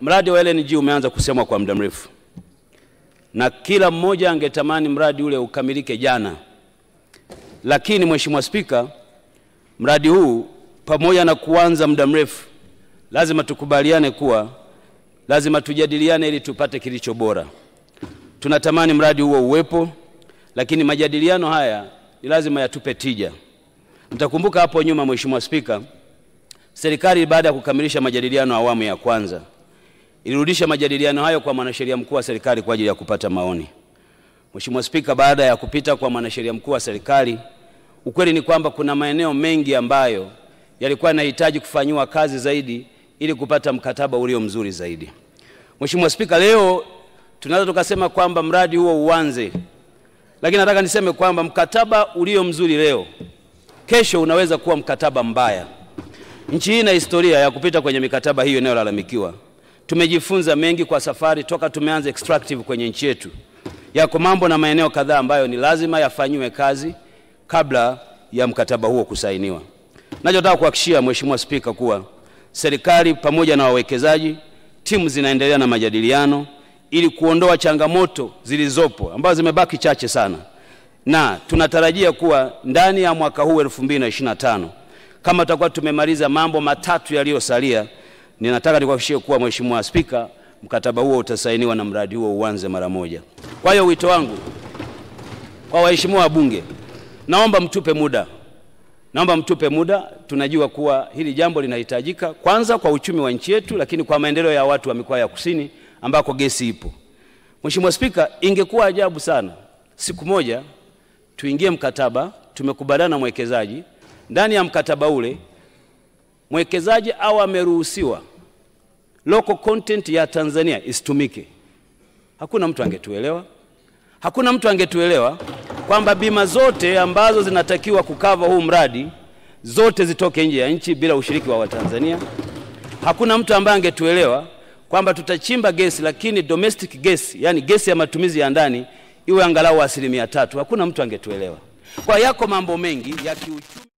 Mradi wa LNG umeanza kusemwa kwa muda mrefu na kila mmoja angetamani mradi ule ukamilike jana. Lakini Mheshimiwa Spika, mradi huu pamoja na kuanza muda mrefu, lazima tukubaliane kuwa lazima tujadiliane ili tupate kilicho bora. Tunatamani mradi huo uwepo, lakini majadiliano haya ni lazima yatupe tija. Mtakumbuka hapo nyuma, Mheshimiwa Spika, serikali baada ya kukamilisha majadiliano awamu ya kwanza ilirudisha majadiliano hayo kwa mwanasheria mkuu wa serikali kwa ajili ya kupata maoni. Mheshimiwa Spika, baada ya kupita kwa mwanasheria mkuu wa serikali, ukweli ni kwamba kuna maeneo mengi ambayo yalikuwa yanahitaji kufanyiwa kazi zaidi ili kupata mkataba ulio mzuri zaidi. Mheshimiwa Spika, leo tunaweza tukasema kwamba mradi huo uanze, lakini nataka niseme kwamba mkataba ulio mzuri leo, kesho unaweza kuwa mkataba mbaya. Nchi hii ina historia ya kupita kwenye mikataba hiyo inayolalamikiwa. Tumejifunza mengi kwa safari toka tumeanza extractive kwenye nchi yetu. Yako mambo na maeneo kadhaa ambayo ni lazima yafanyiwe kazi kabla ya mkataba huo kusainiwa. Nachotaka kuhakikishia Mheshimiwa Spika kuwa serikali pamoja na wawekezaji, timu zinaendelea na majadiliano ili kuondoa changamoto zilizopo ambazo zimebaki chache sana. Na tunatarajia kuwa ndani ya mwaka huu 2025 kama tutakuwa tumemaliza mambo matatu yaliyosalia, ninataka nikuhakikishie kuwa Mheshimiwa Spika, mkataba huo utasainiwa na mradi huo uanze mara moja. Kwa hiyo wito wangu kwa waheshimiwa wabunge, naomba mtupe muda. Naomba mtupe muda. Tunajua kuwa hili jambo linahitajika kwanza kwa uchumi wa nchi yetu, lakini kwa maendeleo ya watu wa mikoa ya kusini ambako gesi ipo. Mheshimiwa Spika, ingekuwa ajabu sana siku moja tuingie mkataba, tumekubaliana na mwekezaji, ndani ya mkataba ule mwekezaji au ameruhusiwa local content ya Tanzania isitumike. Hakuna mtu angetuelewa. Hakuna mtu angetuelewa kwamba bima zote ambazo zinatakiwa kukava huu mradi zote zitoke nje ya nchi bila ushiriki wa Watanzania. Hakuna mtu ambaye angetuelewa kwamba tutachimba gesi lakini domestic gas, yani gesi ya matumizi ya ndani, iwe angalau 3%. Hakuna mtu angetuelewa. Kwa yako mambo mengi ya kiuchumi.